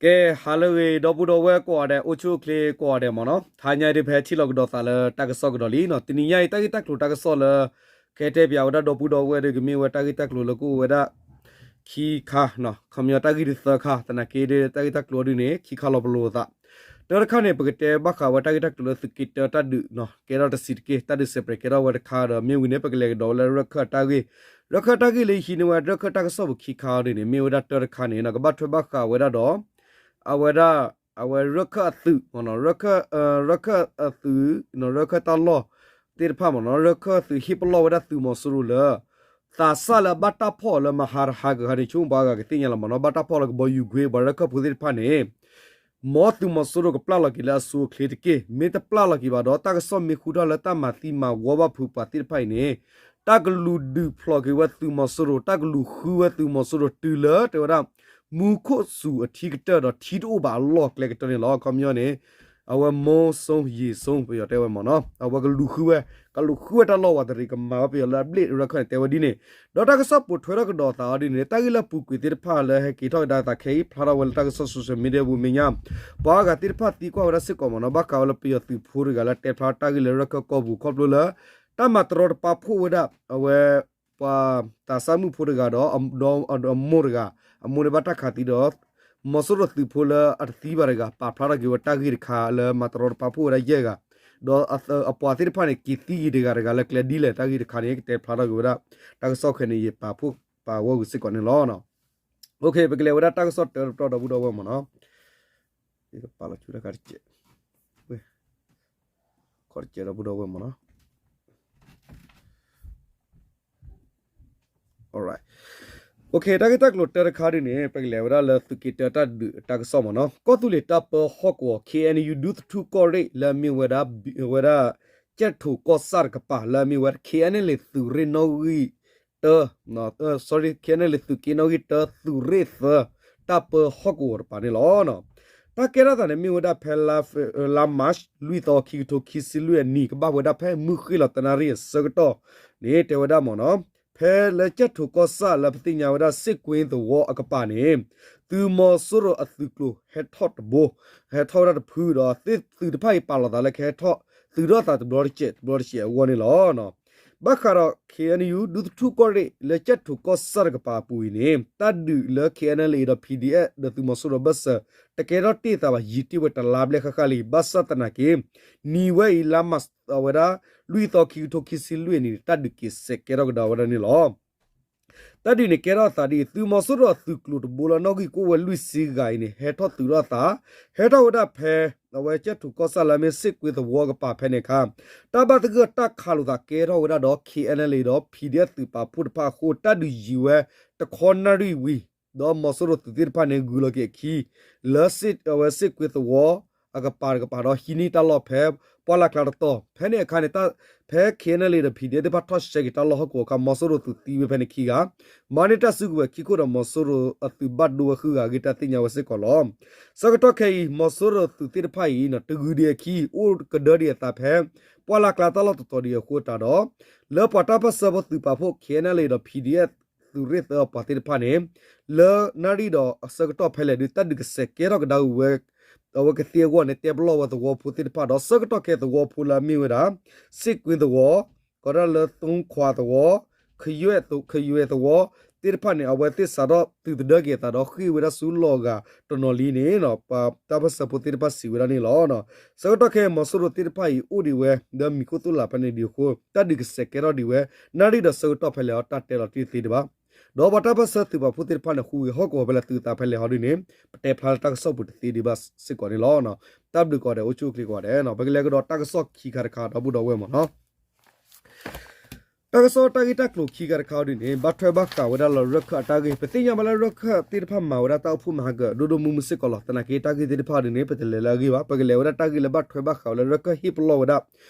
ကဲ ဟါလၢအဂ့ၤ ဒီပုၢ်ဒီဝဲၢ်ကိးဂၤဒဲး အိၣ်ဆူၣ်အိၣ်ချ့ကိးဂၤဒဲးမ့ၢ်နီၤ, တဟါညါအံၤဒုး ပဟဲထံၣ်လိာ်ကဒီးသးလၢတၢ်ကစီၣ်ကဒီးလံနီၤ. တနံၤညါအံၤ တၢ်ဂ့ၢ်တၢ်ကျိၤတၢ်ကစီၣ်လၢ ကဟဲတဲပၠးဝဲဒၣ်ဒီပုၢ်ဒီဝဲၢ်ဒုး ကမ့ၢ်ဝဲတၢ်ဂ့ၢ်တၢ်ကျိၤလၢကအိၣ်ဝဲဒၣ် ခံခါ, ခီပညီတၢ်ဂ့ၢ်ဒုးသၢခါ, သနာ်က့ဒုး တၢ်ဂ့ၢ်တၢ်ကျိၤဒုးန့ၣ် ခံခါလီၤပလိာ်သး. တၢတခါန့ၣ် ပကတဲဘၣ်ဃးဝဲတၢ်ဂ့ၢ်တၢ်ကျိၤလၢသုးက့တၢတၢ်ဒုးနီၤ, ကဲထီၣ်တဆံးတက့ၢ်, တၢ်ဒုးစဲးပြဲးကဲထီၣ်ဝဲတခါဒီး မ့ၢ်ဝံၤန့ၣ် ပကလဲၤကဒီးဝဲလၢရၢၢ်ခၢၣ်အတၢ်ဂ့ၢ်, ရၢၢ်ခၢၣ်တၢ်ဂ့ၢ်လၢယဟံးန့ၢ်ဝဲ ရၢၢ်ခၢၣ်တၢ်ကစီၣ်ပူၤခံခါအံၤဒုးန့ၣ် မ့ၢ်ဝဲဒၣ်တၢတခါန့ၣ်နီၤ ကဘၣ်ထွဲဘၣ်ဃးဝဲဒၣ်ဒီး အဝဲဒၣ် အဝဲရၢၢ်ခၢၣ်အသုး, ရၢၢ်ခၢၣ်အသုး, ရၢၢ်ခၢၣ်တၢ်လီၢ်သ့ၣ်တဖၣ်မ့ၢ်နီၤ, ရၢၢ်ခၢၣ်အသုးဟ့ၣ်ပလီၢ်ဝဲဒၣ်သုးမီၤစိရိၤလၢ သးစၢ်လၢအဘၣ်တၢ်ဖီၣ်အီၤလၢမဟါတဟါကဟါန့ၣ် ဆိကမိၣ်ပှၤဂၤကသ့ၣ်ညါလီၤမ့ၢ်နီၤ, ဘၣ်တၢ်ဖီၣ်လၢကဘီယူၤကွ့ ပှၤရၢၢ်ခၢၣ်ဖိသ့ၣ်တဖၣ်န့ၣ် မ်သုးမီၤစိရိၤကပျၢ်လီၤက့ၤလၢအစိအချ့တက့ၢ်. မ့ၢ်တပျၢ်လီၤက့ၤဘၣ်ဒီး တၢ်ကစီၣ်မ့ၢ်ဃုထီၣ်လၢတၢ်မၤသံမၤဝီဘၣ်ဖုးပှၤသ့ၣ်တဖၣ်အံၤန့ၣ် တၢ်ကလူၤဒုးဖျိးက့ၤဝဲသုးမီၤစိရိၤ, တၢ်ကလူၤဃုဝဲသုးမီၤစိရိၤတုၤလၢတဲဝဲဒၣ် မူခိၣ်စူၤအထံကတၢၢ်ဒီးထံတအိၣ်ဘၣ်အလီၢ်ကျဲကတၢၢ်န့ၣ်လီၤ. ခီပညီန့ၣ် အဝဲမိၢ်စိယံၤစိ ပယီၤတဲဝဲမ့ၢ်နီၤ, အဝဲကလူၤဃုဝဲ, ကလူၤဃုဝဲတၢ်လီၢ်ဝးတရံးကမၤဝဲပယီၤလၢအဘျ့ၣ်ရၢၢ်ခၢၣ်န့ၣ် တဲဝဲဒ်န့ၣ်, ဒီးတၢ်ကစီၣ်ပိာ်ထွဲထီၣ်ကဒီးသးအီၤဒ်န့ၣ် တၢ်ဂ့ၢ်လၢအပူၤကွံာ်သ့ၣ်တဖၣ်လၢဟဲက့ၤထီၣ်ကဒါသးခဲအံၤ ဖျါထီၣ်ဝဲလၢတၢ်ကစီၣ် social media ပူၤမဲာ်ညါ ပှၤအါဂၤသ့ၣ်တဖၣ်သံကွၢ်ဝဲဒၣ်စ့ၢ်ကီးမ့ၢ်နီၤ, ဘၣ်ဃးဝဲလၢပယီၤသုးဖိတဂၤလၢတဲဖျါတၢ်ဂ့ၢ်လၢရၢၢ်ခၢၣ်ကီၢ်ပူၤခီဖျိလၢ တၢ်မၤတရီတပါဖှိၣ်ဝဲဒၣ် အဝဲ ပှၤသးစၢ်မုၣ်ဖိတဂၤဒီး ဒီးအမိၢ်တဂၤ, အမိၢ်န့ၣ်ဘၣ်တၢ်ခးသံဒီး မီၤစိရိၤသုးဖိလၢအတသံဘၣ်တဂၤ ပာ်ဖျါထီၣ်က့ၤဝဲတၢ်ဂ့ၢ်တခါလၢမၤတရီတပါဖှိၣ်ဝဲဒၣ်ယဲၢ်ဂၤ, ဒီးအပှၤသ့ၣ်တဖၣ်န့ၣ် က့ၤသံက့ၤတဂၤတဂၤလၢကျဲဒ်လဲၣ် တၢ်ဂ့ၢ်တခါန့ၣ် ကတဲဖျါထီၣ်က့ၤဝဲဒၣ် တၢ်ကစီၣ်ခဲန့ၣ် ယပာ်ဖှိၣ်ပာ်ဝီကွံာ်စ့ၢ်ကီးန့ၣ်လီၤ. ပကလဲၤဝဲဒၣ်တၢ်ကစီၣ်တၢတပတီၢ်ဒီပုၢ်ဒီဝဲၢ်မ့ၢ်နီၤ, ယကပာ်လီၤဆူတၢ်ခါတကဲး, ခီတကဲးဒီပုၢ်ဒီဝဲၢ်မ့ၢ်နီၤ တၢ်ဂ့ၢ်တၢ်ကျိၤတၢတခါဒ်န့ၣ် ပကလဲၤဝဲဒၣ်လၢသုးက့တၢတၢ်ဒုးတၢ်ကစီၣ်မ့ၢ်နီၤ, ကီၢ်သူလ့ၤတၢ်ပၢဟီၣ်ကဝီၤ ခ့ၣ်အဲၣ်ယူၣ် ဒူသထူၣ်ကီၢ်ရ့ၣ်လၢအမ့ၢ်ဝဲဒၣ် ဝဲဒၣ် ကၠဲၣ်ထိၣ်ကီၢ်ဆၣ်တကပၤ လၢအမ့ၢ်ဝဲ ခ့ၣ်အဲၣ်ယူၣ် သုးရ့ၣ်နီၣ်ဂံၢ်တၢ ခ့ၣ်အဲၣ်ယူၣ် သုးက့နီၣ်ဂံၢ်တၢ သုးရ့ၣ်သၢ တၢ်ပၢဟီၣ်ကဝီၤတကပၤန့ၣ်လီၤ. တၢ်ကဲထီၣ်သးန့ၣ်မ့ၢ်ဝဲဒၣ်ဖဲ လါမး လွံၢ်သီခံကထိခံဆံလွံၢ်အနံၤ ကဘၣ်ဝဲဒၣ်ဖဲမုၢ်ဃ့ၢ်လီၤတနၣ်ရံၣ်အဆၢကတီၢ်န့ၣ် တဲဝဲဒၣ်မ့ၢ်နီၤ, ဖဲလၢကၠဲၣ်ထိၣ်ကီၢ်ဆၣ်လၢပသ့ၣ်ညါဝဲဒၣ် စ့ၣ်ကွ့သဝီအကပၤန့ၣ် သုးမီၤစိရိၤအသုးကျိၤဟဲထီၣ်တဘိ, ဟဲထီၣ်ဝဲဒၣ်တဖုဒီး သုးတဖၣ်အံၤပာ်လီၤသးလၢကဟဲထီၣ်သုးထီၣ်သးတဘျီတစဲး တဘျီတစဲးအဂီၢ်န့ၣ်လီၤ.ဘၣ်ဃးဒီး ခ့ၣ်အဲၣ်ယူၣ် ဒူသထူၣ်ကီၢ်ရ့ၣ် လၢကၠဲၣ်ထိၣ်ကီၢ်ဆၣ်တကပၤအပူၤအံၤန့ၣ် တၢ်ဒုးလၢ ခ့ၣ်အဲၣ်ယူၣ် ဒီး ပီၣ်ဒီအ့ၣ် ဒီးသုးမီၤစိရိၤဘၢၣ်စၢၤ တကဲထီၣ်တ့ၢ်သးဘၣ် ယံာ်တ့ၢ်ဝဲတလါဘျဲၣ်ဃၣ်ဃၣ်လံ. ဘၣ်ဆၣ်သနာ်က့ နံၤဝဲအံၤ လါမး အဝဲဒၣ် လွံၢ်သီခံကထိခံဆံလွံၢ်အနံၤန့ၣ် တၢ်ဒုးက့ၤစဲးကဲထီၣ်ကဒါဝဲဒၣ်န့ၣ်လီၤ. တၢ်ဒုးန့ၣ်ကဲထီၣ်သးဒ်အံၤ, သုးမီၤစိရိၤအသုးကျိၤတဘိလၢနီၣ်ဂံၢ်ကအိၣ်ဝဲလွံၢ်ဆံဂၤအံၤန့ၣ် ဟဲထီၣ်သုးထီၣ်သး, ဟဲထီၣ်ဝဲဒၣ်ဖဲ အဝဲကၠဲၣ်ထိၣ်ကီၢ်ဆၣ်လၢအမ့ၢ်စ့ၣ်ကွ့သဝီအကပၤဖဲန့ၣ်အခါ တၢ်ဘၣ်သဂၢၢ်တၢ်ခးလိာ်သးကဲထီၣ်ဝဲဒၣ်ဒီး ခ့ၣ်အဲၣ်ယူၣ် ဒီး ပီၣ်ဒီအ့ၣ် သုးပာ်ဖှိၣ်တဖၣ်အဃိ တၢ်ဒုးယံာ်ဝဲတခီနၣ်ရံၣ်ဝံၤ ဒီးမီၤစိရိၤသုးသ့ၣ်တဖၣ်န့ၣ် ဂုၤလီၤက့ၤအခံ လၢအဝဲစ့ၣ်ကွ့သဝီအကပၤတကပၤဒီး ဟံးန့ၢ်တၢ်လီၢ်ဖဲပှၢ်လၢ်ကျါတတီၤ. ဖဲန့ၣ်အခါန့ၣ် ဖဲ ခ့ၣ်အဲၣ်ယူၣ် ဒီး ပီၣ်ဒီအ့ၣ် သ့ၣ်တဖၣ်ထီၣ်ဆှဲက့ၤတၢ်လီၢ်ဟီၣ်ကဝီၤအခါ မီၤစိရိၤသုးသံဝဲဖဲန့ၣ်ခံဂၤ, မၤန့ၢ်တၢ်စုကဝဲၤခံခိၣ်ဒီး မီၤစိရိၤအသုးဘၣ်ဒိဝဲဃုဂၤအဂ့ၢ် တၢ်သ့ၣ်ညါဝဲစ့ၢ်ကီးလီၤ. ဆၢကတီၢ်ခဲအံၤ မီၤစိရိၤသုးသ့ၣ်တဖၣ်အံၤ တဂုၤဒံးအခံ အိၣ်ကဒၢဒံးအသးဖဲ ပှၢ်လၢ်ကျါတၢ်လီၢ်တတီၤဒံးအဃိသတးဒီး လၢပှၤတၢ်ပၢၢ်ဆၢဖိသုးပာ်ဖှိၣ် ခ့ၣ်အဲၣ်ယူၣ် ဒီး ပီၣ်ဒီအ့ၣ် သုးရ့ၣ်သၢအပှၤသ့ၣ်တဖၣ်န့ၣ် လၢနၣ်ရံၣ်ဒီးအဆၢကတီၢ်ဖဲလဲၣ်ဒုး တၢ်ဒုးကစဲးကဲထီၣ်ကဒါဝဲ အဝဲကသ့အဂီၢ်န့ၣ် တဲပလီၢ်ဝဲသဝီဖိသ့ၣ်တဖၣ်ဒီး ဆၢကတီၢ်ခဲသဝီဖိလၢအမ့ၢ်ဝဲဒၣ် စ့ၣ်ကွ့သဝီ, ကီးဒၣ်လၢသိခွးသဝီ, ခယွဲၣ်သဝီသ့ၣ်တဖၣ်န့ၣ် အဝဲသ့ၣ်စးထီၣ်သုးသဒၢက့ၤအသးဒီး ဃ့ၢ်ဝဲဒၣ်ဆူလီၤဂာ်တနီၤလံန့ၣ် ပှၤတၢ်ပၢၢ်ဆၢဖိသ့ၣ်တဖၣ်စံးဝဲဒၣ်န့ၣ်လီၤ. ဆၢကတီၢ်ခဲအံၤ မီၤစိရိၤသ့ၣ်တဖၣ်အံၤ အိၣ်ဒံးဝဲလၢမံၤခိၣ်သိၣ်လာ်ဖဲန့ၣ်ဒံးအဃိ တၢ်ဒုးကစဲးကဲထီၣ်ဒံးဝဲ နၣ်ရံၣ်ဒီးဆၢကတီၢ်ဖဲလဲၣ်အီၤ တၢ်တဲလီၤတံၢ်သ့ဒံးဘၣ်. ဒီးပှၤတၢ်ပၢၢ်ဆၢသုးပာ်ဖှိၣ်သ့ၣ်တဖၣ်န့ၣ် ဟူးဂဲၤဟီၣ်ကဝီၤဖဲလဲၣ်သုးသးဖဲလဲၣ်ဟီဒ်န့ၣ် ပတဲဖျါလၢတၢ်ကစီၣ်ပူၤတသ့ဒံးဘၣ်စ့ၢ်ကီးန့ၣ်လီၤ. တၢ်ဘျုးကိးဂၤဒဲး အိၣ်ဆူၣ်အိၣ်ချ့ကိးဂၤဒဲး, ပကလဲၤကဒီးတၢ်ကစီၣ်ခံခါတခါ ဒီပုၢ်ဒီဝဲၢ်မ့ၢ်နီၤ. တၢ်ကစီၣ်တၢ်ဂ့ၢ်တၢ်ကျိၤခံခါတခါအံၤဒ်န့ၣ် ဘၣ်ထွဲဘၣ်ဃးဝဲဒၣ်လၢရၢၢ်ခၢၣ်အတၢ်ဂ့ၢ်, ပသ့ၣ်ညါဘၣ်လၢရၢၢ်ခၢၣ်သ့ၣ်တဖၣ်မၤဝဲဒၣ်တၢ်အိၣ်ဖှိၣ်မၤဟးဂီၤ ဒိၣ်ဒိၣ်မုၢ်မုၢ်စ့ၢ်ကီးလီၤ. သနာ်က့တၢ်ဂ့ၢ်သ့ၣ်တဖၣ်ဒ်န့ၣ် ပတလဲၤလၢအဂ့ၢ်ဘၣ်, ပကလဲၤဝဲဒၣ်တၢ်ဂ့ၢ်လၢဘၣ်ထွဲဘၣ်ဃးဝဲလၢရၢၢ်ခၢၣ်ဟ့ၣ်ပလီၢ်ဝဲဒၣ်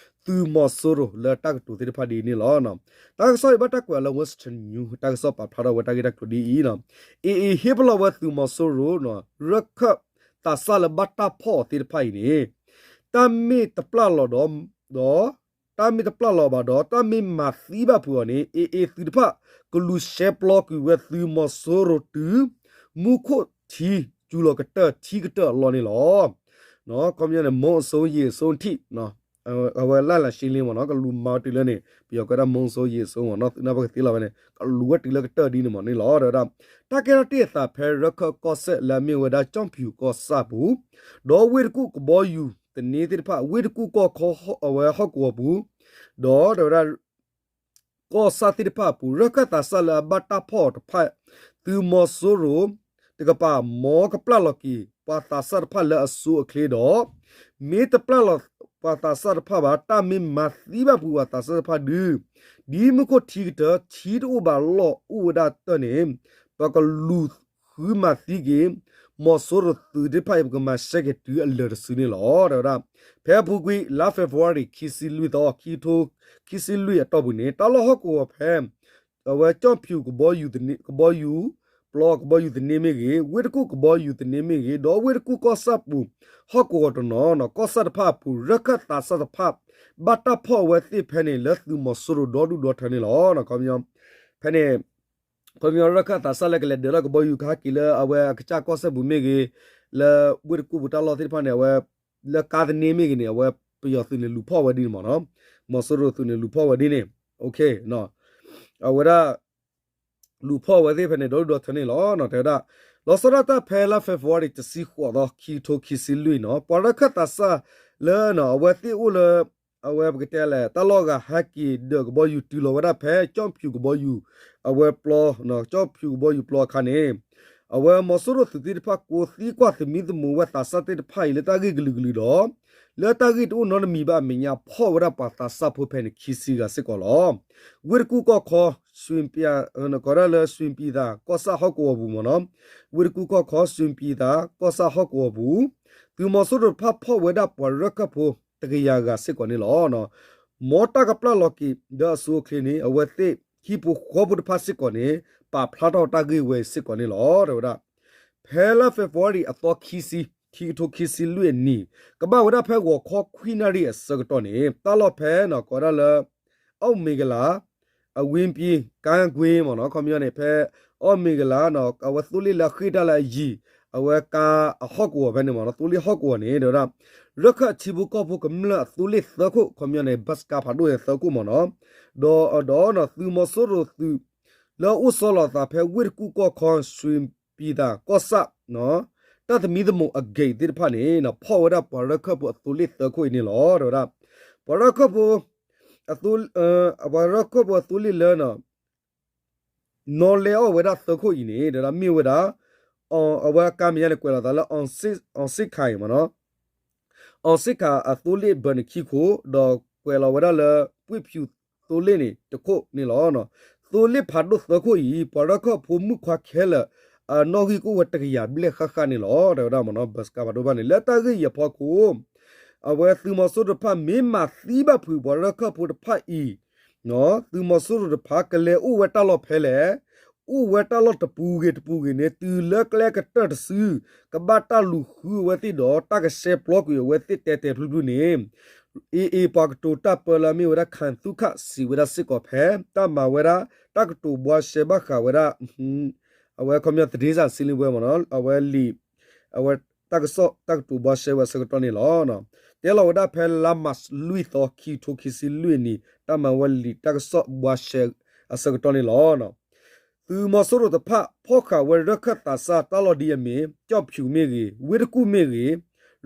သုးမီၤစိရိၤလၢတၢ်ကတိၤသ့ၣ်တဖၣ်ဒ်န့ၣ်လီၤ. တၢ်ကစီၣ်အံၤဘၣ်တၢ်ကွဲးအီၤလၢ Western News တၢ်ကစီၣ်ပာ်ဖျါထီၣ်ဝဲတၢ်ဂ့ၢ်တၢ်ကျိၤဒ်အံၤ, အ့ၣ်အ့ၣ် ဟ့ၣ်ပလီၢ်ဝဲသုးမီၤစိရိၤ ရၢၢ်ခၢၣ်သးစၢ်လၢဘၣ်တၢ်ဖီၣ်အီၤသ့ၣ်တဖၣ်အံၤန့ၣ် တၢ်မ့ၢ်တပျၢ်လီၤဒီး ဒီး တၢ်မ့ၢ်တပျၢ်လီၤဘၣ်ဒီး တၢ်မ့ၢ်မၤသံဘၣ်ဖုးအီၤန့ၣ် အ့ၣ်အ့ၣ် သုးတဖၣ် ကလူၤရှဲပျီကွံာ်ဝဲသုးမီၤစိရိၤတုၤ မူခိၣ်ထံ စူၤလီၤကတၢၢ်ထံကတၢၢ်အလီၢ်န့ၣ်လီၤ. ခီပညီန့ၣ် မုံအစိမ်း ရေအစိမ်း ထံး အဝဲလၢ်လၢ်ရှင်းလင်းမ့ၢ်နီၤ ကလူၤမၤတုၤလၢန့ၣ် ပယီၤကဲဒၣ် မုံစိမ်း ရေစိမ်း မ့ၢ်နီၤ သုနၢ်ပၢၢ်ကသ့လီၤဝဲန့ၣ် ကလူၤဝဲတုၤလၢကတၢၢ်ဒ်န့ၣ်မ့ၢ်န့ၣ်လီၤ တဲဝဲဒၣ် တၢ်ကဲထီၣ်တ့ၢ်အသးဖဲရၢခၢၣ်ကီၢ်စဲၣ်လၢအမ့ၢ်ဝဲဒၣ် ကၠီၣ်ဖၠူၣ်ကီၢ်ဆၣ်ပူၤ ဒီးဝ့ၢ်တကူၣ်ကဘီယူၤသန့သ့ၣ်တဖၣ် ဝ့ၢ်တကူၣ်ကီၢ်ခီ အဝဲဟီၣ်ကဝီၤပူၤ ဒီးတဲဝဲဒၣ် ကီၢ်ဆၣ်သ့ၣ်တဖၣ်အပူၤ ရၢခၢၣ်သးစၢ်လၢအဘၣ်တၢ်ဖီၣ်အီၤတဖၣ် သုးမီၤစိရိၤ တကပၤ မ်ကပျၢ်လီၤက့ၤ ပှၤသးစၢ်တဖၣ်လၢအဆိအချ့ဒီး မ့ၢ်တပျၢ်လီၤပှၤသးစၢ်တဖၣ်ဘၣ် တၢ်မ့ၢ်မၤသံဘၣ်ဖုးပှၤသးစၢ်တဖၣ်ဒုး ဒ်မူခိၣ်ထံကတၢၢ် ထံတအိၣ်ဘၣ်လီၢ်အိၣ်ဝဲဒၣ်တၢ်န့ၣ် ပကလူၤဃုမၤသံက့ၤ မီၤစိရိၤသုးသ့ၣ်တဖၣ်အံၤ ပကမၤစဲက့ၤတုၤအလၢာ်တစုန့ၣ်လီၤ တဲဝဲဒၣ်. ဖဲအပူၤကွံာ် လါ February ခံဆံလွံၢ်သီ ခံကထိခံဆံလွံၢ်အတီၢ်ပူၤန့ၣ် တၢ်လီၢ်ဟီၣ်ကဝီၤဖဲ အဝဲကၠီၣ်ဖၠူၣ်ကဘီယူၤသန့ ကဘီယူၤပျီ ကဘီယူၤသန့မ့ၢ်ဂ့ၤ, ဝ့ၢ်တကူၣ်ကဘီယူၤသန့မ့ၢ်ဂ့ၤ, ဒီးဝ့ၢ်တကူၣ်ကီၢ်ဆၣ်ပူၤ ဟီၣ်ကဝီၤတနီၤ ကီၢ်ဆၣ်တဖၣ်အပူၤ ရၢခၢၣ်သးစၢ်တဖၣ် ဘၣ်တၢ်ဖီၣ်အဝဲသ့ၣ်ဖဲန့ၣ် လၢသုးမီၤစိရိၤဒီဒူၣ်ဒီထၢန့ၣ်လီၤ. ခီပညီ ဖဲန့ၣ် ခီပညီ ရၢခၢၣ်သးစၢ်လၢကလဲၤဒၢးထီၣ်ကဘီယူၤကဟဲက့ၤလၢအဝဲအကစၢ်ကီၢ်စဲၣ်ပူၤမ့ၢ်ဂ့ၤ, လၢဝ့ၢ်တကူၣ်ပူၤတၢ်လီၢ်သ့ၣ်တဖၣ်န့ၣ် အဝဲ လၢကါသန့မ့ၢ်ဂ့ၤန့ၣ် အဝဲပယီၤသုးန့ၣ်လူၤဖီၣ်ဝဲဒ်န့ၣ်မ့ၢ်နီၤ, မီၤစိရိၤသုးန့ၣ်လူၤဖီၣ်ဝဲဒ်န့ၣ်, အဝဲဒၣ် လူၤဖီၣ်ဝဲသ့ၣ်ဖဲန့ၣ် ဒီဒူၣ်ဒီထၢန့ၣ်လီၤ. တဲဝဲဒၣ် လီၤဆီဒၣ်တၢ်ဖဲလါ February တဆံဃိးသီ ခံကထိခံဆံလွံၢ်နီၤ, ပှၤရၢခၢၣ်သးစၢ်လၢ အဝဲသ့ၣ်အိၣ်လၢ အဝဲပကတဲလဲၣ် တၢ်လီၢ်ဂၤဟဲက့ၤဒၢးကဘီယူၤတုၤလီၤဝဲဒၣ်ဖဲ ကၠီၣ်ဖၠူၣ်ကဘီယူၤ အဝဲပျီ, ကၠီၣ်ဖၠူၣ်ကဘီယူၤပျီအခါန့ၣ် အဝဲမီၤစိရိၤသုးသ့ၣ်တဖၣ်ကိးသံကွၢ်သမံသမိးဝဲသးစၢ်သ့ၣ်တဖၣ်အံၤ လၢတၢ်ဂ့ၢ်ကလုာ်ကလုာ်ဒီး လၢတၢ်ဂ့ၢ်တအိၣ်နီတမံၤဘၣ်အမဲာ်ညါ ဖီၣ်ဝဲဒၣ်ပှၤသးစၢ်ဖိဖဲန့ၣ် ခံဆံဂၤစ့ၢ်ကီးလီၤ. ဝ့ၢ်တကူၣ်ကီၢ်ခီ ဆွ့ပံ, ကိးဒၣ်လၢ ဆွ့ပံသး ကီၢ်ဆၣ်ဟီၣ်ကဝီၤပူၤမ့ၢ်နီၤ, ဝ့ၢ်တကူၣ်ကီၢ်ခီ ဆွ့ပံသး ကီၢ်ဆၣ်ဟီၣ်ကဝီၤပူၤ သုးမီၤစိရိၤတဖၣ်ဖီၣ်ဝဲဒၣ်ပှၤရၢခၢၣ်ဖိ တကယၤဂၤစ့ၢ်ကီးန့ၣ်လီၤ. မ်တၢ်ကပျၢ်လီၤက့ၤဒီးအဆိအချ့န့ၣ် အဝဲသ့ၣ်ဟံၣ်ဖိဃီဖိတဖၣ်စ့ၢ်ကီးန့ၣ် ပာ်ဖျါထီၣ်တၢ်ဂ့ၢ်ဝဲစ့ၢ်ကီးန့ၣ်လီၤ. တဲဝဲဒၣ် ဖဲလါ February အသီခံဆံ ခံကထိခံဆံလွံၢ်အနံၤ ကဘၣ်ဝဲဒၣ်ဖဲဂီၤခီခွံနၣ်ရံၣ်အဆၢကတီၢ်န့ၣ် တၢ်လီၢ်ဖဲန့ၣ် ကိးဒၣ်လၢ အီၣ်မ့ၤကလၤ အဝံပံ ကါကွ့မ့ၢ်နီၤ, ခီပညီန့ၣ် ဖဲအီၣ်မ့ၤကလၤ အဝဲသိလ့ၣ်လၢအဃ့ၢ်တၢ်လၢအယံၤ အဝဲကါအဟီၣ်ကဝီၤဖဲန့ၣ်မ့ၢ်နီၤ, သိလ့ၣ်ဟီၣ်ကဝီၤန့ၣ် တဲဝဲဒၣ် ရၢခၢၣ်ထံဖိကီၢ်ဖိကမျၢၢ်အသိလ့ၣ်သၢခိၣ်, ခီပညီန့ၣ် ဘၣ်စကါဖးဒိၣ်န့ၣ်သၢခိၣ်မ့ၢ်နီၤ, ဒီး ဒီး သုးမီၤစိရိၤသုး လၢအအိၣ်ဆီလီၤအသးဖဲဝ့ၢ်တကူၣ်ကီၢ်ခီ ဆွ့ပံသး ကီၢ်ဆၣ် တၢ်သမံသမိးအ gate သ့ၣ်တဖၣ်န့ၣ် ဖီၣ်ဝဲဒၣ်ပှၤရၢခၢၣ်ဖိအသိလ့ၣ်သၢခိၣ်အံၤန့ၣ်လီၤ. တဲဝဲဒၣ် ပှၤရၢခၢၣ်ဖိ ပှၤရၢခၢၣ်ဖိအသိလ့ၣ်လၢ နီၣ်လဲအီၣ်ဝဲဒၣ်သၢခိၣ်အံၤန့ၣ် တဲဝဲဒၣ်မ့ၢ်ဝဲဒၣ် အဝဲကါမဲာ်ညါန့ၣ် ကွဲးလီၤသးလၢ အောင်စစ်ခိုင် မ့ၢ်နီၤ, အောင်စစ်ခိုင် အသိလ့ၣ်ဘၢၣ်န့ၣ်ခံခိၣ် ဒီးကွဲးလီၤဝဲဒၣ်လၢ ပွင့်ဖြူ သိလ့ၣ်န့ၣ်တခိၣ်န့ၣ်လီၤ. သိလ့ၣ်ဖးဒိၣ်သၢခိၣ်အံၤ ပှၤရၢခၢၣ်ဖိမုၣ်ခွါခဲလၢာ် အနီၣ်ဂံၢ်ကအိၣ်ဝဲတကယၤဘျဲၣ်ဃၣ်ဃၣ်န့ၣ်လီၤ. တဲဝဲဒၣ်မ့ၢ်နီၤ ဘၢၣ်စကါဖးဒိၣ်တဖၣ်န့ၣ် လၢတၢ်ဂ့ၢ်အံၤအဖီခိၣ် အဝဲသုးမီၤစိရိၤတဖၣ်မ့ၢ်မၤသံဘၣ်ဖုးပှၤရၢခၢၣ်ဖိတဖၣ်အံၤ သုးမီၤစိရိၤတဖၣ်ကလဲၤအိၣ်ဝဲတၢ်လီၢ်ဖဲလဲၣ်, အိၣ်ဝဲတၢ်လီၢ်တပူၤဂ့ၤတပူၤဂ့ၤန့ၣ် တုၤလၢကျဲကတၢၢ်တစု ကဘၣ်တၢ်လူၤဃုအဝဲသ့ၣ်ဒီး တၢ်ကဆှဲပျီကွံာ်အဝဲသ့ၣ်တဲာ်တဲာ်ဖျုးဖျုးန့ၣ် AA ပှၤကတိၤတၢ်ပၢလၢအမ့ၢ်ဝဲဒၣ် ခိုင်သုခ စံးဝဲဒၣ်စ့ၢ်ကီးဖဲ တၢ်မၤဝဲဒၣ် တၢ်ကတိၤဘှါရှဲဘၣ်ဃးဝဲဒၣ် အဝဲခီပညီ သတင်းစာရှင်းလင်းပွဲ မ့ၢ်နီၤ အဝဲလံာ် အဝဲတၢ်ကစီၣ်တၢ်ကတိၤဘှါရှဲဝဲအဆၢကတီၢ်န့ၣ်လီၤ. တဲလီၤဝဲဒၣ်ဖဲလါမးရှးလွံၢ်သီ ခံကထိခံဆံလွံၢ်အနံၤ တၢ်မၤဝဲလံာ်တၢ်ကစီၣ်ဘှါရှဲအဆၢကတီၢ်န့ၣ်လီၤ. သုးမီၤစိရိၤတဖၣ် ဖီၣ်ဃာ်ဝဲရၢခၢၣ်သးစၢ်တၢ်လီၢ်ဒ်အမ့ၢ် ကၠီၣ်ဖၠူၣ်မ့ၢ်ဂ့ၤ, ဝ့ၢ်တကူၣ်မ့ၢ်ဂ့ၤ,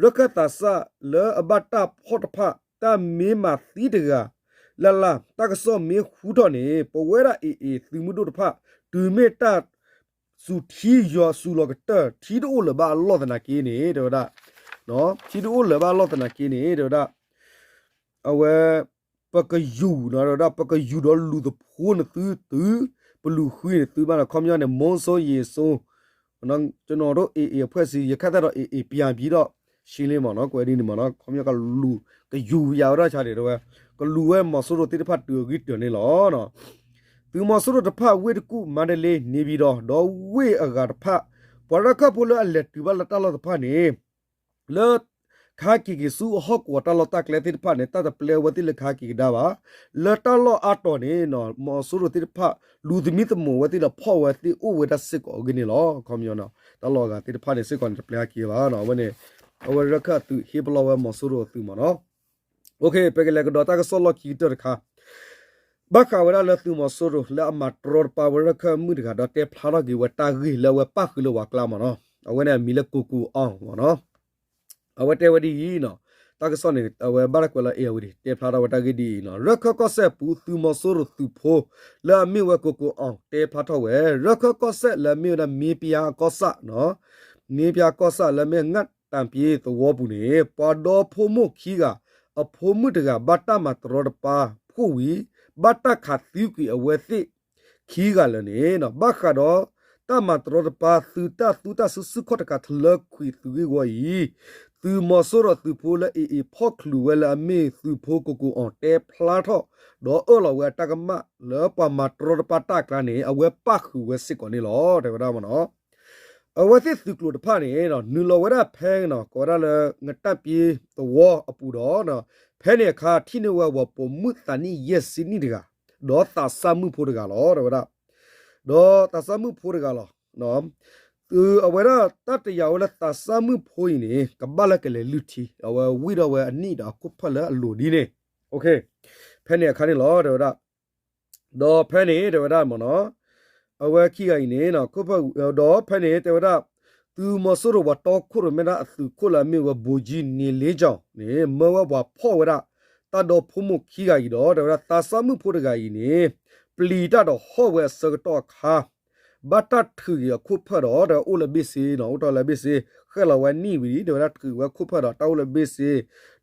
ရၢခၢၣ်သးစၢ်လၢအဘၣ်တၢ်ဖီၣ်တဖၣ် တၢ်မ့ၢ်မၤသံတဂၤ လၢ်လၢ် တၢ်ကစီၣ်မ့ၢ်ဟူထီၣ်န့ၣ် ပဝဲဒၣ် AA သုးမုၢ်ဒိၣ်တဖၣ် တုၤမ့ၢ်တၢ် စူၤထံယွၤစူၤလီၤကတၢၢ် ထံတအိၣ်လၢၤဘၣ်အလီၢ်သနာ်က့န့ၣ် တဲဝဲဒၣ်, ထံတအိၣ်လၢၤဘၣ်အလီၢ်သနာ်က့န့ၣ် တဲဝဲဒၣ်, အဝဲ ပကယူၤနီၤ တဲဝဲဒၣ် ပကယူၤဒီးလူၤသဖိနသုတုၤ ပလူၤဃုန့ၣ်သုဘၣ်နီၤ ခီပညီန့ၣ် မုန်းစိမ်းရေဆိုး ကျွန်တော်တို့ AA အဖွဲ့အစည်း ရခိုင်တပ်တော် AA ပြန်ပြီးတော့ ရှင်းလင်း မ့ၢ်နီၤ ကွဲးဒ်န့ၣ်မ့ၢ်နီၤ ခီပညီကလူၤ ကယူၤယၤဝဲဒၣ်ဆါဒံးတဲဝဲ ကလူၤဝဲမီၤစိရိၤသ့ၣ်တဖၣ်တုၤအဂံၢ်တၢၢ်န့ၣ်လီၤ. သုးမီၤစိရိၤတဖၣ် ဝ့ၢ်တကူၣ် မန္တလေး နေပြည်တော် ဒီးဝ့ၢ်အဂၤတဖၣ် ပှၤရၢခၢၣ်ဖိလၢအလဲၤတုၤဘၣ်လၢတၢ်လီၢ်တဖၣ်န့ၣ် လၢ ကဟဲက့ၤက့ၤဆူအဟီၣ်ကဝီၤတၢ်လီၢ်တၢ်ကျဲသ့ၣ်တဖၣ်န့ၣ် တၢ်တပျဲဝဲသ့ၣ်လၢကဟဲက့ၤကဒါဘၣ်. လၢတၢ်လီၢ်အါတီၤန့ၣ် မီၤစိရိၤသ့ၣ်တဖၣ် လူၤသမံသမိးဝဲသ့ၣ်ဒီးဖီၣ်ဝဲသ့ၣ်အိၣ်ဝဲဒၣ်စ့ၢ်ကီးအဂ့ၢ်န့ၣ်လီၤ. ခီပညီ တၢ်လီၢ်အဂၤသ့ၣ်တဖၣ်န့ၣ်စ့ၢ်ကီးန့ၣ် တပျဲက့ၤဘၣ်. အဝဲန့ၣ် အဝဲရၢခၢၣ်အသုးဟ့ၣ်ပလီၢ်ဝဲမီၤစိရိၤအသုးမ့ၢ်နီၤ. ပကလဲၤကဒီးတၢ်ကစီၣ်လီၢ်ခံကတၢၢ်တခါ ဘၣ်ဃးဝဲဒၣ်လၢသုးမီၤစိရိၤလၢအမၤတရီတပါဝဲရၢခၢၣ်မုၣ်တဂၤ ဒီးတဲဖျါထီၣ်က့ၤဝဲတၢ်ဂ့ၢ်လၢအဝဲပၣ်ဃုာ်လၢပှၤကျါမ့ၢ်နီၤ. အဝဲန့ၣ်အမံၤလၢကိကိအီၣ်မ့ၢ်နီၤ. အဝဲတဲဝဲဒ်အံၤနီၤ, တၢ်ကစီၣ်န့ၣ် အဝဲဘၣ်တၢ်ကွဲးလၢ ဧရာဝတီ တဲဖျါထီၣ်ဝဲတၢ်ဂ့ၢ်ဒ်အံၤနီၤ, ရၢခၢၣ်ကီၢ်စဲၣ်ပူၤ သုးမီၤစိရိၤသုးဖိ လၢအမ့ၢ်ဝဲကိကိအီၣ် တဲဖျါထီၣ်ဝဲ ရၢခၢၣ်ကီၢ်စဲၣ်လၢအမ့ၢ်ဝဲဒၣ်မ့ၢ်ပယါကီၢ်ဆၣ် မ့ၢ်ပယါကီၢ်ဆၣ်လၢအမ့ၢ်ငၣ်တၣ်ပ့သဝီပူၤန့ၣ် ပှၤဒီဖိမိၢ်ခံဂၤ အဖိမုၣ်တဂၤ ဘၣ်တၢ်မၤတရီတပါဖှိၣ်ဝံၤ ဘၣ်တၢ်ခးသံကွံာ်အဝဲသ့ၣ်ခံဂၤလၢာ်န့ၣ် ဘၣ်ဃးဒီးတၢ်မၤတရီတပါသုးတၢ်သူတၢ်စုဆူၣ်ခီၣ်တကး ထလၢကွံာ်သုးဂ့ၢ်ဝီအံၤ သုးမီၤစိရိၤသုးဖိလၢအအံၤဖီၣ်ချုးဝဲလၢအမ့ၢ်သုးဖိကိကိအီၣ် တဲဖျါထီၣ် ဒီးအၢၣ်လီၤဝဲအတၢ်ကမၣ်လၢပှၤမၤတရီတပါတၢ်အကျါန့ၣ် အဝဲပၣ်ဃုာ်ဝဲစ့ၢ်ကီးန့ၣ်လီၤ တဲဝဲဒၣ်မ့ၢ်နီၤ. အဝဲသ့ၣ်သုးကျိၤတဖၣ်န့ၣ် နုာ်လီၤဝဲဒၣ်ဖဲ ကိးဝဲဒၣ်လၢ ငတၢ်ပ့သဝီအပူၤဒီး ဖဲန့ၣ်အခါ ထံၣ်န့ၢ်ဝဲပှၤပိာ်မုၣ်သးနံၣ်ယဲၢ်ဆံနံၣ်တဂၤ ဒီးသးစၢ်မုၣ်ဖိတဂၤလီၤ တဲဝဲဒၣ်. ဒီးသးစၢ်မုၣ်ဖိတဂၤလီၤ. အဝဲဒၣ်တၢ်တယာ်ဝဲလၢသးစၢ်မုၣ်ဖိအံၤန့ၣ် ကဘၣ်လၢကလဲၤလုၢ်ထံ အဝဲဝံၣ်ထီၣ်ဝဲအနံၣ်ဒီးအခိၣ်ဖၢၣ်လၢအလိၤဒ်န့ၣ် ဖဲန့ၣ်အခါန့ၣ်လီၤ တဲဝဲဒၣ်. ဒီးဖဲန့ၣ် တဲဝဲဒၣ်မ့ၢ်နီၤ, အဝဲခံဂၤအံၤန့ၣ် ဒီးဖဲန့ၣ် တဲဝဲဒၣ် သုးမီၤစိရိၤပှၤတီခိၣ်ရိၣ်မဲဒၣ်အသုးခိၣ်လၢအမ့ၢ်ဝဲ ဗိုလ်ကြီးနေလင်းကျော်န့ၣ် မၢဝဲပှၤဖီၣ်ဝဲဒၣ် တၢ်ဒီဖိမိၢ်ခံဂၤအံၤဒီး တဲဝဲဒၣ်သးစၢ်မုၣ်ဖိတဂၤအံၤန့ၣ် ပျံၤတၢ်ဒီးဟီၣ်ဝဲအဆၢကတီၢ်အခါ ဘၣ်တၢ်ထုးက့ၤအခိၣ်ဖၢၣ်ဒီး တဲဝဲအိၣ်လၢဘ့ၣ်စ့နီၤ, အိၣ်တ့ၢ်လၢဘ့ၣ်စ့ ဃဲၣ်လီၤဝဲနံၣ်ဝံၤ တဲဝဲဒၣ်ထုးဝဲခိၣ်ဖၢၣ်ဒီးတၢ်အိၣ်လၢဘ့ၣ်စ့,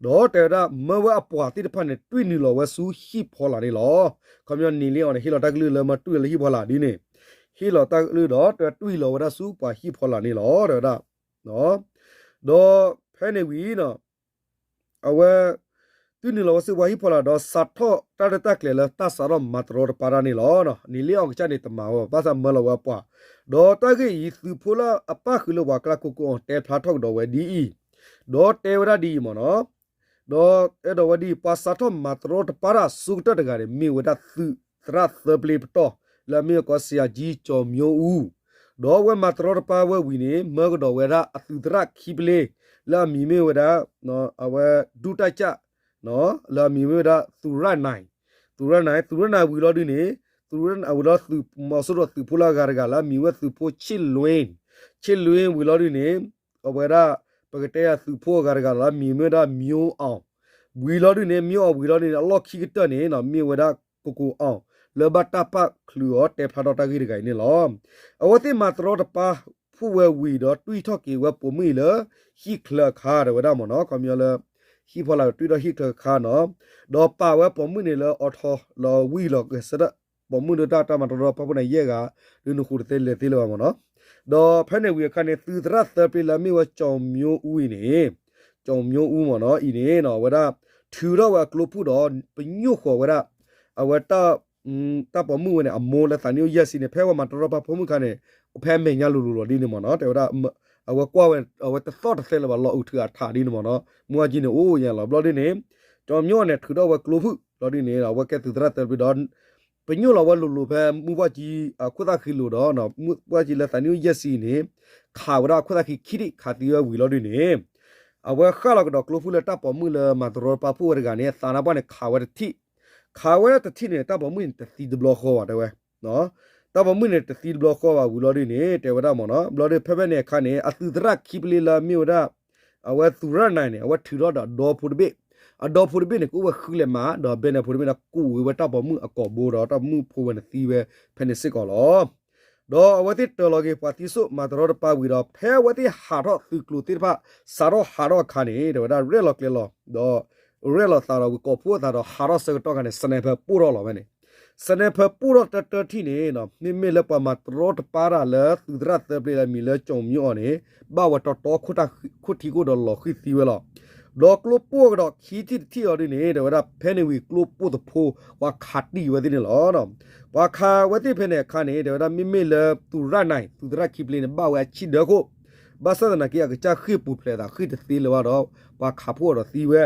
ဒီးတဲဝဲဒၣ်မၢဝဲအပှၤသ့ၣ်တဖၣ်န့ၣ် တွံၢ်နုာ်လီၤဝဲဆူဟံၣ်ဖီလာ်န့ၣ်လီၤ. ခီပညီန့ၣ်လံအီၤန့ၣ် ဟ့ၣ်လီၤတၢ်ကလုၢ်လၢမၢတွံၢ်လီၤလၢဟံၣ်ဖီလာ်ဒ်န့ၣ်, ဟ့ၣ်လီၤတၢ်ကလုၢ်ဒီး တဲဝဲတွံၢ်လီၤဝဲဒၣ်ဆူပှၤဟံၣ်ဖီလာ်န့ၣ်လီၤ တဲဝဲဒၣ်. ဒီးဖဲန့ၣ်ဝံၤ အဝဲ တွံၢ်နုာ်လီၤဝဲဆူပှၤဟံၣ်ဖီလာ်ဒီး စးထီၣ်တၢ်ရဲၣ်တၢ်ကျဲၤလၢတၢ်စးထီၣ်မၤတရီတပါတၢ်န့ၣ်လီၤ. န့ၣ်လံအီၤကစၢ်န့ၣ်တမၤဝဲဘၣ် ဘၣ်ဆၣ်မၢလီၤဝဲအပှၤ, ဒီးတၢ်ဂ့ၢ်အံၤ သုးဖိလၢအပၣ်ဃုာ်လၢပှၤကျါကိကိအီၣ်တဲဖျါထီၣ်ကဒီးဝဲဒ်အံၤ, ဒီးတဲဝဲဒၣ်ဒ်အံၤမ့ၢ်နီၤ, ဒီးအဲၣ်ဒိးဝဲဒ်အံၤ ပှၤစးထီၣ်မၤတရီတပါတၢ်ဆူကတၢၢ်တဂၤန့ၣ် မ့ၢ်ဝဲဒၣ်သုးသရၣ်သၢပျ့ပတီၢ် လၢအမ့ၢ်ဝဲကိး ဆရာကြီး ကျော်မျိုးဦး ဒီးအဝဲမၤတရီတပါဝဲဝံၤန့ၣ် မၢကဒီးဝဲဒၣ်အသုးသရၣ်ခံပျ့ လၢအမံၤမ့ၢ်ဝဲဒၣ် အဝဲ ဒုတပ်ကြပ် လၢအမံၤမ့ၢ်ဝဲဒၣ် သုးရၣ်နၢၤ, သုးရၣ်နၢၤ, သုးရၣ်နၢၤဝံၤလီၤဒုန့ၣ် သုးရၣ်နၢၤဝံၤလီၤ သုးမီၤစိရိၤသုးဖိလၢအဂၤတဂၤလၢအမံၤဝဲသုးဖိ ချစ်လွင်, ချစ်လွင် ဝံၤလီၤဒုန့ၣ် အဝဲဒၣ် ပကတဲယၤသုးဖိအဂၤတဂၤလၢအမံၤမ့ၢ်ဝဲဒၣ် မျိုးအောင် ဝံၤလီၤဒုန့ၣ် မျိုးအောင် ဝံၤလီၤဒုန့ၣ် အလီၢ်ခံကတၢၢ်န့ၣ် မ့ၢ်ဝဲဒၣ် ကိကိအီၣ် လၢဘၣ်တၢ်ပၣ်ချုးအီၤတဲဖျါထီၣ်တၢ်ဂ့ၢ်တဂၤအံၤန့ၣ်လီၤ. အဝဲသ့ၣ်မၤတရီတပါဖှိၣ်ဝဲဝံၤဒီးတွံၢ်ထီၣ်က့ၤဝဲပိာ်မုၣ်အံၤလၢ ဟံၣ်ချၢအခါ တဲဝဲဒၣ်မ့ၢ်နီၤ, ခီပညီလၢ ဟံၣ်ဖီလာ်တွံၢ်ထီၣ်ဟံၣ်ချၢအခါနီၤ, ဒီးပာ်ဝဲပိာ်မုၣ်န့ၣ်လၢ အီထီလီၤဝံၣ်လီၤကစၢၢ် ပိာ်မုၣ်ဒုးတၢ်တၢ်မၤတရီတပါဖှိၣ်န့ၣ် ယဲၢ်ဂၤ ဒုးနဃိတသ့လဲၤသ့လၢၤဘၣ်မ့ၢ်နီၤ. ဒီးဖဲန့ၣ်ဝံၤအခါန့ၣ် သုးသရၣ်သၢပျ့လၢအမ့ၢ်ဝဲ ကျော်မျိုးဦး အံၤန့ၣ်, ကျော်မျိုးဦး မ့ၢ်နီၤ အံၤန့ၣ် အဝဲဒၣ် ထုးထီၣ်ဝဲအကျိဖုၣ်ဒီး ပညိၣ်ဃီၤဝဲဒၣ် အဝဲ တၢ်ပိာ်မုၣ်ဝဲန့ၣ် အမိၢ်လၢသးနံၣ်အိၣ်ယဲၢ်ဆံန့ၣ် ဖဲဝဲမၤတရီတပါဖှိၣ်မုၣ်အခါန့ၣ် ဖဲအမဲာ်ညါလိၤလိၤလီၤဒ်န့ၣ်မ့ၢ်နီၤ, တဲဝဲဒၣ် အဝဲကွၢ်ဝဲ အဝဲတသီၣ်တသဲလၢၤဘၣ် လီၤအုးထုးအထးဒ်န့ၣ်မ့ၢ်နီၤ, မုၢ်ဝါကၠံန့ၣ် အိၣ်ယဲၢ်လီၤဘျီဒ်န့ၣ်, ကျော်မျိုးအောင် န့ၣ် ထုးထီၣ်ဝဲကျိဖုၣ်လီၤဒ်န့ၣ် အဝဲကဲသုးသရၣ်သၢပျ့ဒီး ပညိၣ်လီၤဝဲလိၤလိၤဖဲမုၢ်ဝါကၠံအခိၣ်သၣ်ဃံလိၤဒီး မုၢ်ဝါကၠံလၢသးနံၣ်အိၣ်ယဲၢ်ဆံန့ၣ် ခးဝဲဒၣ်အခိၣ်သၣ်ဃံခံထံၣ်ခးသံဝဲဝံၤလီၤဒ်န့ၣ် အဝဲဃၣ်လီၤကဒီးကျိဖုၣ်လၢတၢ်ပိာ်မုၣ်လၢမၤတရီတပါဖှိၣ်ဝဲတဂၤန့ၣ် အသးနါပှၢ်န့ၣ် ခးဝဲတထံၣ်, ခးဝဲဒၣ်တထံၣ်န့ၣ် တၢ်ပိာ်မုၣ်န့ၣ်တသံတဘျီဃီဘၣ်တဲဝဲ, တၢ်ပိာ်မုၣ်န့ၣ်တသံတဘျီဃီဘၣ်ဝံၤလီၤဒ်န့ၣ် တဲဝဲဒၣ်မ့ၢ်နီၤ, ဘျီဒ်ဖဲဖဲန့ၣ်အခါန့ၣ် အသုးသရၣ်ခံပျ့လၢအမ့ၢ်ဝဲဒၣ် အဝဲသုးရၣ်နၢၤန့ၣ် အဝဲထုးထီၣ်ဒီးအဒီဖိတဘ့ၣ်, အဒီဖိတဘ့ၣ်န့ၣ် ကအိၣ်ဝဲဃုလဲၤမး ဒီးဘဲန့ၣ်အဖိတဘ့ၣ်န့ၣ် ကူးဝဲတၢ်ပိာ်မုၣ်အကိာ်ဘိဒီးတၢ်ပိာ်မုၣ်ဖိဝဲန့ၣ်သံဝဲဖဲန့ၣ်စ့ၢ်ကီးလီၤ. ဒီးအဝဲသ့ၣ်တၢၤလီၤက့ၤပှၤသံစိၣ်မၤတရီတပါဝံၤဒီး ဖဲအဝဲသ့ၣ်ဟးထီၣ်သုးကျိၤသ့ၣ်တဖၣ် စးထီၣ်ဟးထီၣ်အခါန့ၣ် တဲဝဲဒၣ်ရဲၣ်လီၤကျဲၤလီၤ ဒီး ရဲၣ်လီၤသးဒီးဝံၤကိးဖှိၣ်အသးဒီးဟးထီၣ်ဆၢကတီၢ်ခါန့ၣ် sniper ပိၢ်ထီၣ်လီၤဝဲန့ၣ်, sniper ပိၢ်ထီၣ်တၢတၢထံၣ်န့ၣ် မ့မ့ၢ်လၢပှၤမၤတရီတပါတၢ်လၢသုးသရၣ်သၢပျ့လၢအမံၤလၢ ကျော်မျိုးအောင် န့ၣ် ဘၣ်ဝဲတီတီခိၣ်ထံခိၣ်ဒီးလီၤဃံၤသံဝဲလီၤ. ဒီးကျိပိၢ်ကဒီးခံထံၣ်တထံၣ်အီၤဒ်န့ၣ် တဲဝဲဒၣ်ဖဲန့ၣ်ဝံၤကျိပိၢ်တဖိ ပှၤခးတံၢ်ဝဲသ့ၣ်န့ၣ်လီၤ. ပှၤခးဝဲသ့ၣ်ဖဲန့ၣ်အခါန့ၣ် တဲဝဲဒၣ်မ့မ့ၢ်လၢသုးရၣ်နၢၤ သုးသရၣ်ခံပျ့န့ၣ် ဘၣ်ဝဲအဆံၣ်ဒၢခိၣ်, ဘၣ်ဆၣ်သနာ်က့ အကစၢ်ဃ့ၢ်ပူၤဖျဲးသးဃ့ၢ်တသ့လၢၤဘၣ်ဒီး ပှၤခးဖှိၣ်အီၤဒီးသံဝဲ,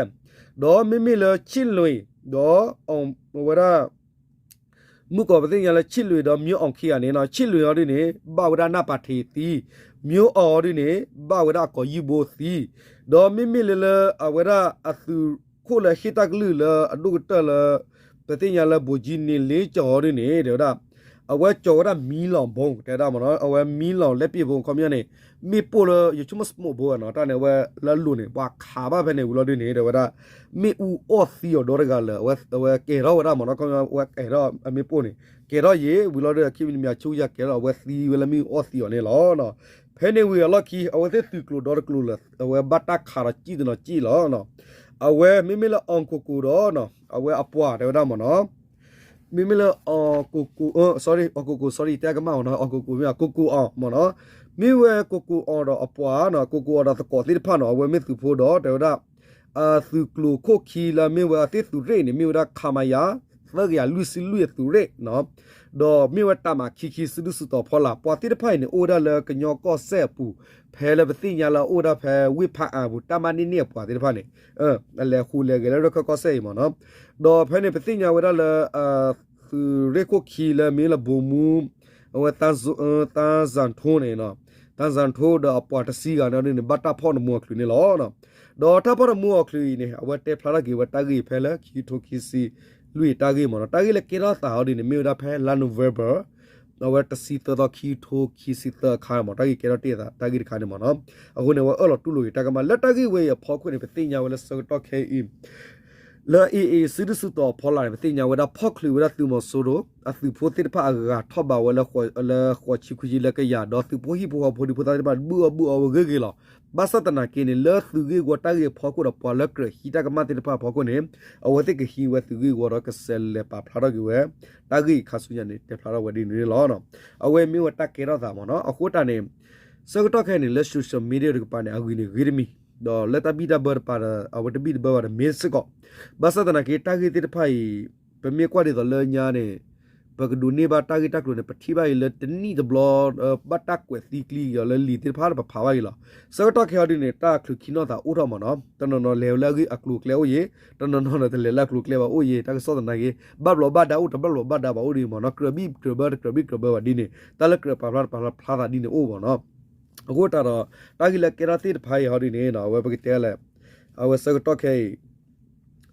ဒီးမ့မ့ၢ်လၢ ချစ်လွင် ဒီး အဝဲဒၣ် မုၢ်ကီၤပသ့ၣ်ညါလၢ ချစ်လွင် ဒီး မျိုးအောင် ခံဂၤန့ၣ်နီၤ, ချစ်လွင် အီၤဒ်န့ၣ် ဘၣ်ဝဲဒၣ်နၢ်ပၤထ့းသံ, မျိုးအောင် အီၤဒ်န့ၣ် ဘၣ်ဝဲဒၣ်အကိာ်ယူၢ်ဘိသံ, ဒီးမ့မ့ၢ်လၢလၢအဝဲဒၣ်အသုးခိၣ်လၢဟ့ၣ်တၢ်ကလုၢ်လၢအဒိၣ်ကတၢၢ်လၢ ပသ့ၣ်ညါလၢ ဗိုလ်ကြီးနေလင်းကျော် အီၤဒ်န့ၣ် တဲဝဲဒၣ် အဝဲကၠီၤဝဲဒၣ် မီးလောင်ဗုံး တဲဝဲဒၣ်မ့ၢ်နီၤ, အဝဲ မီးလောင်လက်ပစ်ဗုံး အခီပညီန့ၣ် မ့ၣ်ပိၢ်လၢ ယဆိကမိၣ် smoke bomb နီၤ, တၢ်န့ၣ်အဝဲလၢအလိၤန့ၣ် ပှၤခးဘၣ်ဖဲန့ၣ်ဝံၤလီၤဒ်န့ၣ် တဲဝဲဒၣ် မ့ၣ်အူအီၣ်သံအီၤဒီတဂၤလၢာ် အဝဲကဲၤထီၣ်ဝဲဒၣ်မ့ၢ်နီၤ, အခီပညီအဝဲကဲၤထီၣ်အမ့ၣ်ပိၢ်န့ၣ် ကဲၤထီၣ်ယံၤ ဝံၤလီၤဒီး ခံမံၤတမံၤ အဆူယၤကဲၤထီၣ် အဝဲသံဝဲလၢမ့ၣ်အူအီၣ်သံအီၤန့ၣ်လီၤ. ဖဲန့ၣ်ဝံၤအလီၢ်ခံ အဝဲသ့ၣ်သုးကျိၤဒီတကျိၤလၢာ် အဝဲဘၣ်တၢ်ခးဒီးစံၣ်တနီၤစံၣ်လီၤ. အဝဲမ့မ့ၢ်လၢ အောင်ကိုကို ဒီး အဝဲအပှၤတဲဝဲဒၣ်မ့ၢ်နီၤ, မ့မ့ၢ်လၢ အောင်ကိုကို sorry အောင်ကိုကို sorry တဲကမၣ်မ့ၢ်နီၤ, အောင်ကိုကို မ့ၢ် ကိုကိုအောင် မ့ၢ်နီၤ, မ့ၢ်ဝဲ ကိုကိုအောင် ဒီးအပှၤနီၤ, ကိုကိုအောင် ဒီးသကိးသ့ၣ်တဖၣ်နီၤ, အဝဲမ့ၢ်သုးဖိဒီး တဲဝဲဒၣ် သုးကျိၤခိၣ်ခံလၢမ့ၢ်ဝဲအသ့ၣ်သုးရ့ၣ်န့ၣ် မ့ၢ်ဝဲဒၣ် ခမရ သၢကယၤလွံၢ်ဆံလွံၢ်အသုးရ့ၣ်နီၤ, ဒီးမ့ၢ်ဝဲတၢ်မၤခံခံစုဒုၣ်စုတီၤဖီလာ် ပှၤသ့ၣ်တဖၣ်အံၤန့ၣ် အိၣ်ဝဲဒၣ်လၢကညီကီၢ်စဲၣ်အပူၤ, ဖဲလၢပသ့ၣ်ညါလၢအအိၣ်ဝဲဒၣ်ဖဲဝ့ၢ်ဖးအၣ်အပူၤ တၢ်မၤန့ၢ်န့ၢ်အပှၤသ့ၣ်တဖၣ်န့ၣ် အလဲၤဃူလဲၤဂဲၤလၢရခၢၣ်ကီၢ်စဲၣ်အံၤမ့ၢ်နီၤ, ဒီးဖဲန့ၣ် ပသ့ၣ်ညါဝဲဒၣ်လၢ သုးရ့ၣ်ခိၣ်ခံလၢမ့ၢ်လၢ ဗိုလ်မှူး အဝဲ သန်းဇော်ထွန်းန့ၣ်နီၤ, သန်းဇော်ထွန်း ဒီးအပှၤတဆံဂၤန့ၣ်ဒ်န့ၣ် ဘၣ်တၢ်ဖီၣ်တမူအီၤချုးန့ၣ်လီၤ. ဒီးတၢ်ဖီၣ်တမူအီၤချုးအံၤန့ၣ် အဝဲတဲဖျါထီၣ်က့ၤဝဲတၢ်ဂ့ၢ်ဖဲလၢ ခံကထိခံဆံလွံၢ်အတၢ်ဂ့ၢ်မ့ၢ်နီၤ, တၢ်ဂ့ၢ်လၢကဲထီၣ်သးအီၤဒ်န့ၣ် မ့ၢ်ဝဲဒၣ်ဖဲ လါနိၣ်ဝ့ဘၢၣ် အဝဲတဆံသၢသီ ခံကထိခံဆံသၢအခါမ့ၢ် တၢ်ဂ့ၢ်ကဲထီၣ်တ့ၢ်အသးတၢ်ဂ့ၢ်တခါန့ၣ်မ့ၢ်နီၤ, အဃိန့ၣ် အဝဲအၢၣ်လီၤတူၢ်လိာ်က့ၤတၢ်ကမၣ် လၢတၢ်ဂ့ၢ်ဝဲအံၤအဖီခိၣ်န့ၣ် ပသ့ၣ်ညါဝဲလၢဆၢကတီၢ်ခဲအံၤ လၢ AA စုဒုၣ်စုတီၤအဖီလာ်န့ၣ် ပသ့ၣ်ညါဝဲဒၣ်ဖီၣ်ချုးဝဲဒၣ်သုးမီၤစိရိၤ အသုးဖိသ့ၣ်တဖၣ်အဂၤထီၣ်ဘးဝဲလၢ လၢဃိးဆံခွံဆံလၢကယၤ ဒီးသုးဖိဟံၣ်ဖိဃီဖိဒံဖိသၣ်သ့ၣ်တဖၣ် ဘုၣ်အီၣ်ဘုၣ်အီဝဲဂ့ၤဂ့ၤလီၤ. ဘၣ်ဆၣ်သနာ်က့န့ၣ် လၢသုးဂ့ၢ်ဝီတၢ်ဂ့ၢ်အဖီခိၣ်ဒီး ပှၤလၢကြၢးဟံးတၢ်ကမၣ်သ့ၣ်တဖၣ်အဖီခိၣ်န့ၣ် အဝဲသ့ၣ်ကဟံးဝဲသုးဂ့ၢ်ဝီဒီးကဆဲးလဲၤပာ်ဖျါထီၣ်က့ၤဝဲ တၢ်ဂ့ၢ်အံၤခါဆူညါန့ၣ် တဲဖျါထီၣ်ဝဲဒ်န့ၣ်လီၤ. အဝဲမ့ၢ်ဝဲတၢ်ကဲထီၣ်သးမ့ၢ်နီၤ, အဃိတၢ်န့ၣ် ဆၢကတီၢ်ခဲအံၤန့ၣ် လၢ social media တကပၤန့ၣ် အဂ့ၤန့ၣ်ဂ့ၤတမံၤ, ဒီးလၢတၢ်ဘံၣ်တၢ်ဘၢတကပၤဒီး အဝဲတဘံၣ်တဘၢဘၣ်ဒီးမ့ၢ်စ့ၢ်ကီး, ဘၣ်ဆၣ်သနာ်က့ တၢ်ဂ့ၢ်သ့ၣ်တဖၣ်အံၤ ပမ့ၢ်ကွၢ်ဒ်သိးလၢညါန့ၣ် ပကဒိးန့ၢ်ဘၣ်တၢ်ဂ့ၢ်တၢ်ကျိၤန့ၣ် ပထံၣ်ဘၣ်အံၤလၢတနံၣ်တဘျီ ဘၣ်တၢ်ကွဲးသံကျံက့ၤအီၤလၢလံာ်သ့ၣ်တဖၣ်လၢ ပဖးဘၣ်အံၤလီၤ. ဆၢကတီၢ်ခဲအံၤဒ်န့ၣ် တၢ်ချုးခံနီၢ်သးအိၣ်ထီၣ်မ့ၢ်နီၤ, တနီၤနီၤလဲၤဝဲလၢအကျိၤအကျဲအိၣ်ယံၤ, တနီၤနီၤဒီးတလဲၤလၢအကျိၤအကျဲဘၣ်အိၣ်ယံၤ, တၢ်ကစီၣ်သနာ်က့ ဘၣ်ဘျီးဘၣ်ဒါအိၣ် တဘၣ်ဘျီးဘၣ်ဒါဘၣ်အိၣ်ဒ်မ့ၢ်နီၤ, ကြၢးဘံၣ်ကြၢးဘၢ တကြၢးဘံၣ်ကြၢးဘၢဘၣ်ဒ်န့ၣ် တၢ်လၢကြၢးပာ်ဖျါတပာ်ဖျါသးဒ်န့ၣ်အိၣ်မ့ၢ်နီၤ. အဃိတၢ်ဒီး တၢ်ဂ့ၢ်လၢကဲထီၣ်သ့ၣ်တဖၣ်အံၤဟီဒ်န့ၣ် အဝဲပကတဲလဲၣ်, အဝဲဆၢကတီၢ်ခဲအံၤ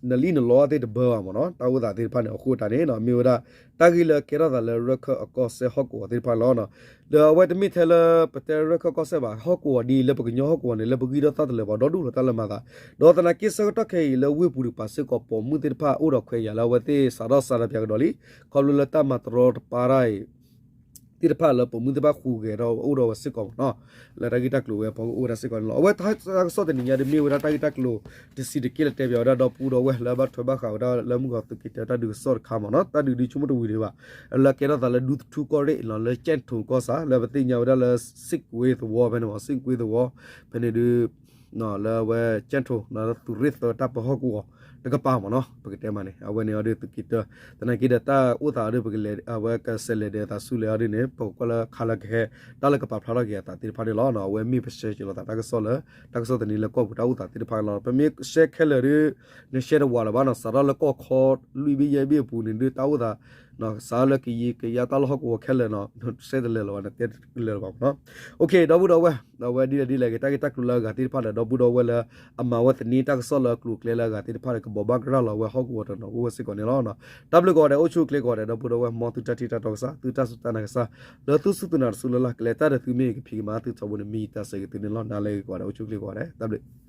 နလံၣ်နလီသ့ၣ်တဘၢဘၣ်မ့ၢ်နီၤ, တၢ်အိၣ်သးသ့ၣ်တဖၣ်န့ၣ် အဃိတၢ်န့ၣ် မ့ၢ်ဝဲဒၣ် တၢ်ဂ့ၢ်လၢကဲထီၣ်သးလၢရခၢၣ်အကီၢ်စဲၣ်ဟီၣ်ကဝီၤသ့ၣ်တဖၣ်လီၤ. ဒီးအဝဲတမ့ၢ်ထဲလၢ ပတဲရခၢၣ်ကီၢ်စဲၣ်ဘၣ်, ဟီၣ်ကဝီၤဒ်အံၤ လၢပကညီဟီၣ်ကဝီၤန့ၣ် လၢပဂံၢ်ထီၣ်သၣ်တလၢာ်ပှၤဒီဒူၣ်လီၤတၢ်လၢမၤသး, ဒီးသနာ်က့ဆၢကတီၢ်ခဲအံၤလၢဝ့ၢ်ပူၤတကပၤစ့ၢ်ကီး ပိာ်မုၣ်သ့ၣ်တဖၣ်အိၣ်ဒီးခွဲးယာ်လၢအဝဲသ့ၣ်စးထီၣ်စးထီၣ်ပၠးကဒီးလံ, ခီဖျိလၢတၢ်မၤတရီတပါတၢ်အံၤ သ့ၣ်တဖၣ်လၢပိာ်မုၣ်သ့ၣ်တဖၣ်ဟူးဂဲၤထီၣ်အိၣ်ဒီးဝဲစ့ၢ်ကီးမ့ၢ်နီၤ, လၢတၢ်ဂ့ၢ်တၢ်ကျိၤဝဲအဖီခိၣ်အိၣ်ဝဲဒၣ်စ့ၢ်ကီးန့ၣ်လီၤ. အဝဲတၢ်ကစီၣ်တနံၤညါဒ်မ့ၢ်ဝဲဒၣ်တၢ်ဂ့ၢ်တၢ်ကျိၤ တဆံးတက့ၢ်လၢတဲပၠးဝဲဒၣ်ဒီပုၢ်ဒီဝဲၢ်လၢဘၣ်ထွဲဘၣ်ဃးဝဲဒၣ်လၢမုၢ်ဂီၤသုးက့တၢတၢ်ဒုးကစီၣ်တခါမ့ၢ်နီၤ, တၢ်ဒုးဒ်ဆိကမိၣ်တဝံၤဒံးဘၣ်, လၢကဲထီၣ်သးလၢဒူသထူကီၢ်ရ့ၣ်လီၤ လၢကၠဲၣ်ထိၣ်ကီၢ်ဆၣ် လၢပသ့ၣ်ညါဝဲဒၣ်လၢ စစ်ကွေးသဝီဖဲန့ၣ်မ့ၢ် စစ်ကွေးသဝီ ဖဲန့ၣ်ဒုး လၢအဝဲကၠဲၣ်ထိၣ် လၢသုးရ့ၣ်သၢတၢ်ပၢဟီၣ်ကဝီၤတကပၤမ့ၢ်နီၤ, ပကတဲမးန့ၣ် အဝဲန့ၣ်အီၤဒ်သုးက့တၢ သနာ်က့ဒီးတၢ်အိၣ်သးအီၤဒ်ပကလဲၤ အဝဲကဆဲးလဲၤဒဲးသးဆူလဲၣ်အီၤဒ်န့ၣ် ပကကွၢ်လၢခါလၢကဟဲ တၢ်လၢကပာ်ဖျါထီၣ်က့ၤအသးသ့ၣ်တဖၣ်န့ၣ်လီၤ. အဝဲမ့ၢ်ပရှဲက့ၤလိာ်သးတၢ်ကစီၣ်လၢ တၢ်ကစီၣ်တနံၤလၢကီၢ်ပူၤတၢ်အိၣ်သးသ့ၣ်တဖၣ်န့ၣ်လီၤ. ပမ့ၢ်ရှဲခဲလၢာ်ဒ် နရှဲတဝးလၢၤဘၣ်နီၤ, စးထီၣ်လၢကီၢ်ခီလွံၢ်ဘ့ၣ်ယဲၢ်ဘ့ၣ်အပူၤန့ၣ်ဒ်တၢ်အိၣ်သး စးထီၣ်လၢကယံၤကယါတၢ်လၢဟီၣ်ကဝီၤခဲလၢာ်နီၤ, ရှဲတလၢာ်လၢၤဘၣ်န့ၣ် တဲတလၢာ်လၢၤဘၣ်မ့ၢ်နီၤ. ဒီပုၢ်ဒီဝဲၢ် အဝဲဒ်လဲၣ်ဒ်လဲၣ်ဂ့ၤ တၢ်ဂ့ၢ်တၢ်ကျိၤလၢအဂၤသ့ၣ်တဖၣ်ဒီး ဒီပုၢ်ဒီဝဲၢ်လၢ အမၤဝဲသန့ၤတၢ်ကစီၣ်လၢအကျိၤအကျဲလၢအဂၤသ့ၣ်တဖၣ်ဒီး ကဘိးဘၣ်ကရၢလီၤဝဲဟီၣ်ကဝီၤတနီၤအိၣ်ဝဲစ့ၢ်ကီးန့ၣ်လီၤ. တၢ်ဘျုးကိးဂၤဒဲး အိၣ်ဆူၣ်အိၣ်ချ့ကိးဂၤဒဲး ဒီပုၢ်ဒီဝဲၢ် မ်သုတၢ်ထံၣ်တၢ်တီကစၢ် လၢသုစူၢ်သုနာ်တစူၢ်လၢ်လၢ် ကလဲၤတၢ်ဒီးသုမ့ၢ်ဂ့ၤ ကဖံးကမၤသုထီဘိန့ၣ် မ့ၢ်ယတၢ်ဆၢဂ့ၤသုန့ၣ်လီၤ. နၤလၢဂ့ၤကိးဂၤဒဲး အိၣ်ဆူၣ်အိၣ်ချ့ကိးဂၤဒဲး တၢ်ဘျုး